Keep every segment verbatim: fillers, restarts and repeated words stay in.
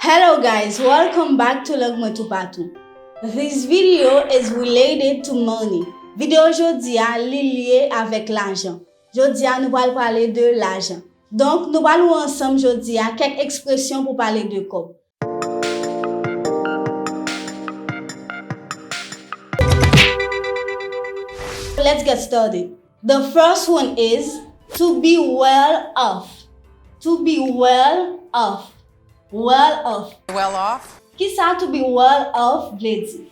Hello guys, welcome back to Lang Mwen Toupatou. This video is related to money. Videyo jodi a li lye avèk lajan. Jodi a nou pral pale de lajan. Donk nou pral wè ansanm jodi a kèk ekspresyon pou pale de kòb. Let's get started. The first one is to be well off. To be well off. Well off. Well off. Kisa to be well off vle di?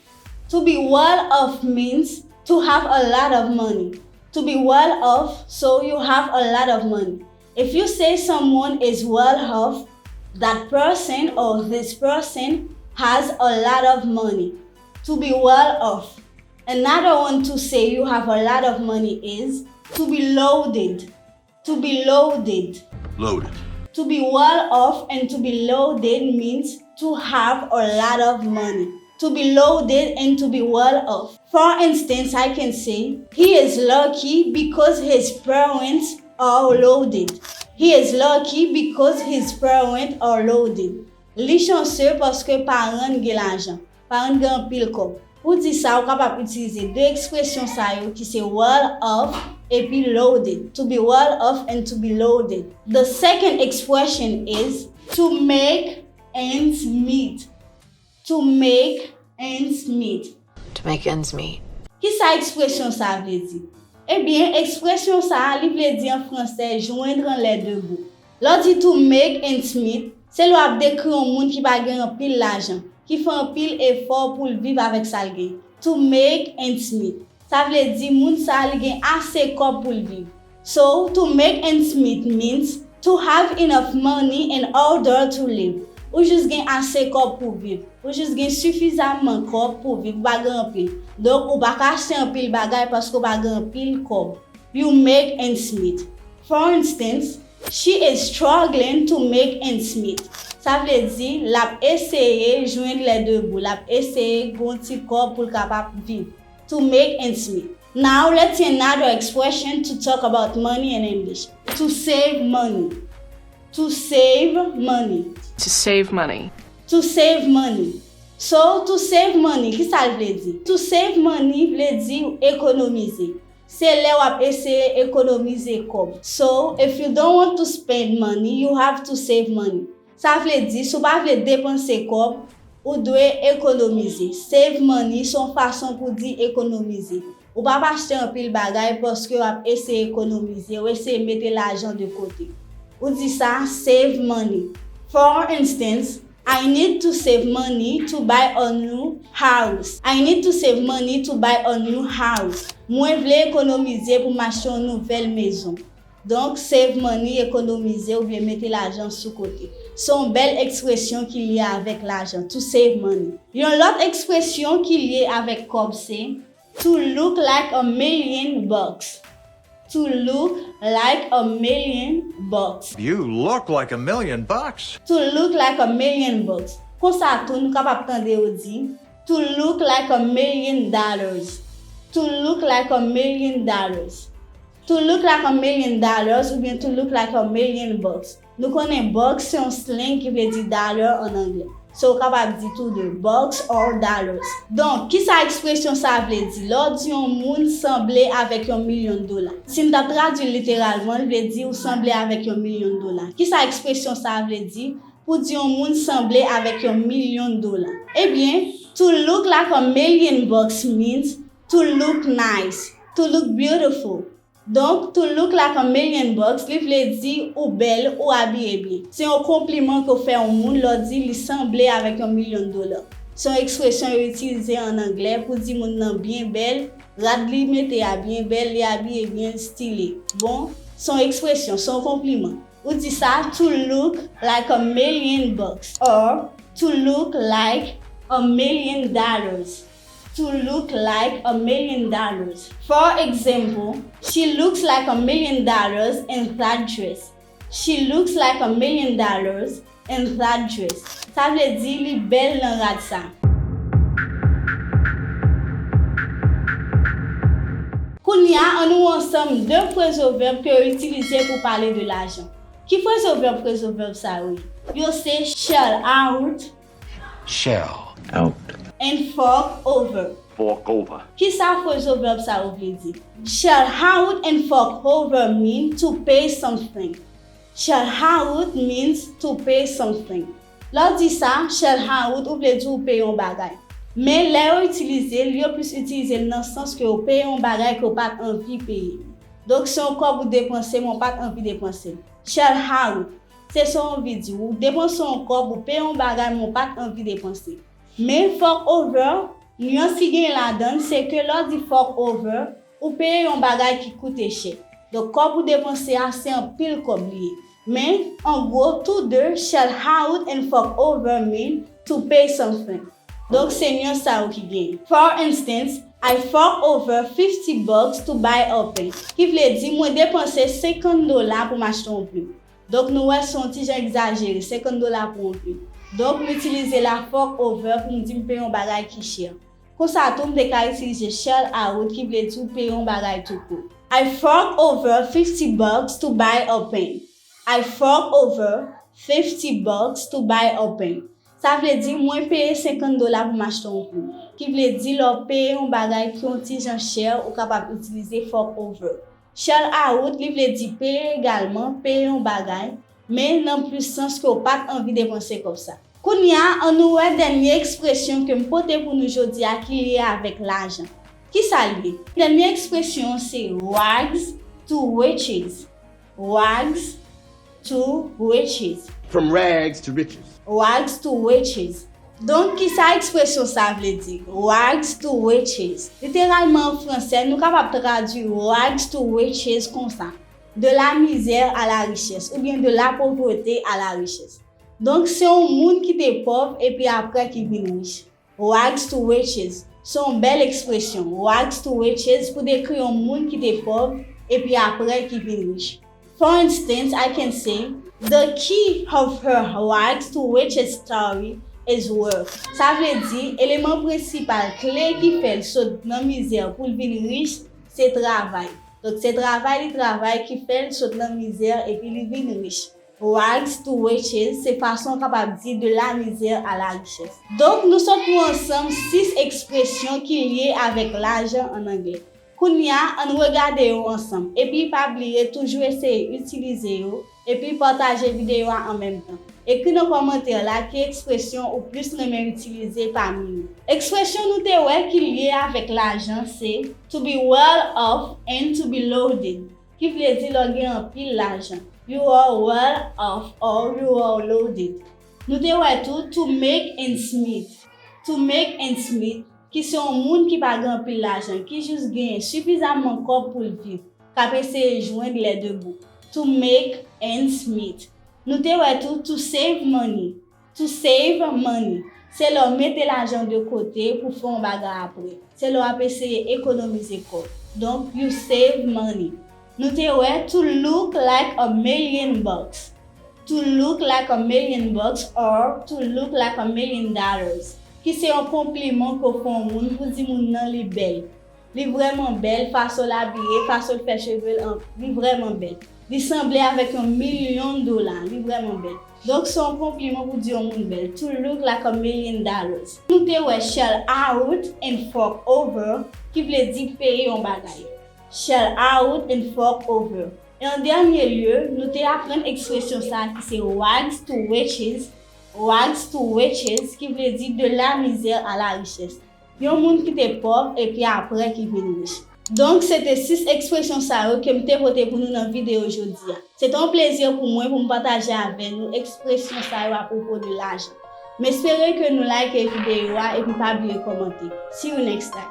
To be well off means to have a lot of money. To be well off, so you have a lot of money. If you say someone is well off, that person or this person has a lot of money. To be well off. Another one to say you have a lot of money is to be loaded. To be loaded. Loaded. To be well off and to be loaded means to have a lot of money. To be loaded and to be well off. For instance, I can say, he is lucky because his parents are loaded. He is lucky because his parents are loaded. Li chanse paske paran l gen lajan. Paran l gen anpil kòb. Pou di sa, ou kapab itilize de ekspresyon sa yo ki se well off epi loaded. To be well off and to be loaded. The second expression is to make ends meet. To make ends meet. To make ends meet. Kisa ekspresyon sa a vle di? Ebyen, ekspresyon sa a, li vle di an fransè, joindre les deux bouts. Lè w di to make ends meet, se lè w ap dekri yon moun ki pa gen anpil lajan, ki fè anpil efò pou l viv avèk sa l gen. To make ends meet. Sa vle di moun sa a li gen ase kòb pou l viv. So, to make ends meet means to have enough money in order to live. Ou jis gen ase kòb pou viv. Ou jis gen sifizamman kòb pou viv, ou pa gen anpil. Donk, ou pa ka achte anpil bagay paske ou pa gen anpil kòb. You make ends meet. For instance, she is struggling to make ends meet. Sa vle di, l ap eseye jwenn les deux bouts, l ap eseye gen yon ti kòb pou l kapab viv. To make ends meet. Now, let's see another expression to talk about money in English. To save money. To save money. To save money. To save money. So, to save money, ki sa l vle di? To save money vle di ekonomize. Se lè w ap eseye ekonomize kòb. So, if you don't want to spend money, you have to save money. Sa vle di, si w pa vle depanse kòb, ou dwe ekonomize. Save money se yon fason pou di ekonomize. Ou p ap achte anpil bagay paske w ap eseye ekonomize, w eseye mete lajan de kote. Ou di sa, save money. For instance, I need to save money to buy a new house. I need to save money to buy a new house. Mwen vle ekonomize pou m achte yon nouvèl mezon. Donk, save money, ekonomize oubyen mete lajan sou kote. Se yon bèl ekspresyon ki lye avèk lajan, to save money. Yon lòt ekspresyon ki lye avèk kòb se to look like a million bucks. To look like a million bucks. You look like a million bucks. To look like a million bucks. Konsa tou, nou kapab tande yo di, to look like a million dollars. To look like a million dollars. To look like a million dollars oubyen to look like a million bucks. Nou konnen bucks se yon slang ki vle di dollar an anglè. So, ou kapab di tou de, bucks or dollars. Donk, kisa ekspresyon sa a vle di? Lè w di yon moun sanble avèk yon milyon dola. Si n t ap tradui l literalman, l vle di ou sanble avèk yon milyon dola. Kisa ekspresyon sa a vle di pou di yon moun sanble avèk yon milyon dola? Ebyen, to look like a million bucks means to look nice, to look beautiful. Donk, to look like a million bucks, li vle di ou bèl, ou abiye byen. Se yon konpliman ke w fè yon moun lè w di li sanble avèk yon milyon dola. Se yon ekspresyon yo itilize an anglè pou di moun nan byen bèl, rad li mete a byen bèl, li abiye byen style. Bon, se yon ekspresyon, se yon konpliman. Ou di sa, to look like a million bucks or to look like a million dollars. To look like a million dollars. For example, she looks like a million dollars in that dress. She looks like a million dollars in that dress. Sa vle di li bèl nan rad sa. Kounye a, ann nou wè ansanm de phrasal verb ke yo itilize pou pale de lajan. Ki phrasal verb, phrasal verb sa yo ye? Yo se shell out, Shell. Out. and fork over. Fork over. Kisa phrasal verb sa yo vle di? Shell out and fork over mean to pay something. Shell out means to pay something. Lè w di sa, shell out, ou vle di ou peye yon bagay. Men lè yo itilize l, yo plis itilize l nan sans ke w peye yon bagay ke w pa t anvi peye. Donk, se yon kòb ou depanse, men w pa t anvi depanse l. Shell out, se sa w anvi di. Ou depanse yon kòb, ou peye yon bagay, men w pa t anvi depanse. Men fork over, nyans ki genyen ladan l, se ke lè w di fork over, ou peye yon bagay ki koute chè. Donk, kòb ou depanse a, se anpil kòb li ye. Men, an gwo, tou de, shell out and fork over mean to pay something. Donk, se nyans sa yo ki genyen. For instance, I fork over fifty bucks to buy a pen. Ki vle di, mwen depanse senkant dola pou m achte yon plim. Donk, nou wè se yon ti jan egzajere, senkant dola pou yon plim. Donk, m itilize la fork over pou m di m peye yon bagay ki chè. Konsa tou, m te ka itilize shell out ki vle di ou peye yon bagay tou kou. I fork over fifty bucks to buy a pen. I fork over fifty bucks to buy a pen. Sa vle di, mwen peye senkant dola pou m achte yon plim. Ki vle di, lè w peye yon bagay ki yon ti jan chè, ou kapab itilize fork over. Shell out, li vle di peye egalman, peye yon bagay, men nan plis sans ke w pa t anvi depanse kòb sa. Kounye a, ann nou wè dènye ekspresyon ke m pote pou nou jodi a ki lye avèk lajan. Kisa l ye? Dènye ekspresyon an se rags to riches. Rags to riches. From rags to riches. Rags to riches. Donk, kisa ekspresyon sa vle di? Rags to riches. Literalman an fransè, nou kapab tradui rags to riches konsa, de la misère à la richesse oubyen de la pauvreté à la richesse. Donk, se yon moun ki te pòv epi apre ki vin rich. Rags to riches. Se yon bèl ekspresyon, rags to riches, pou dekri yon moun ki te pòv epi apre ki vin rich. For instance, I can say, the key of her rags to riches story is work. Sa vle di, eleman prensipal, kle ki fè l sot nan mizè pou l vin rich, se travay. Donk, se travay li travay ki fè l sot nan mizè epi li vin rich. Rags to riches, se fason w kapab di de la misère à la richesse. Donk, nou sot wè ansanm sis ekspresyon ki lye avèk lajan an anglè. Kounye a, ann regade yo ansanm. Epi, pa bliye toujou eseye itilize yo, epi pataje videyo a an menm tan. Ekri nan kòmantè la ki ekspresyon ou plis renmen itilize pami yo. Ekspresyon nou te wè ki lye avèk lajan se to be well off and to be loaded, ki vle di lè w gen anpil lajan. You are well off or you are loaded. Nou te wè tou to make ends meet. To make ends meet, ki se yon moun ki pa gen anpil lajan, ki jis genyen sifizaman kòb pou l viv, k ap eseye jwenn lè de bout. To make ends meet. Nou te wè tou to save money. To save money, se lè w mete lajan de kote pou fè yon bagay apre. Se lè w ap eseye ekonomize kòb. Donk, you save money. Nou te wè to look like a million bucks. To look like a million bucks or to look like a million dollars, ki se yon konpliman ke w fè yon moun pou di moun nan li bèl. Li vrèman bèl, fason l abiye, fason l fè cheve l, an, li vrèman bèl. Li sanble avèk yon milyon dola, li vrèman bèl. Donk, se yon konpliman pou di yon moun bèl. To look like a million dollars. Nou te wè shell out and fork over, ki vle di peye yon bagay. Shell out and fork over. E an dènye lye, nou te aprann ekspresyon sa a ki se rags to riches. Rags to riches, ki vle di de la misère à la richesse. Yon moun ki te pòv epi apre ki vin rich. Donk, se te sis ekspresyon sa yo ke m te pote pou nou nan videyo jodi a. Se te yon plezi pou mwen pou m pataje avè nou ekspresyon sa yo apwopo de lajan. M espere ke nou like videyo a epi pa bliye kòmante. See you next time.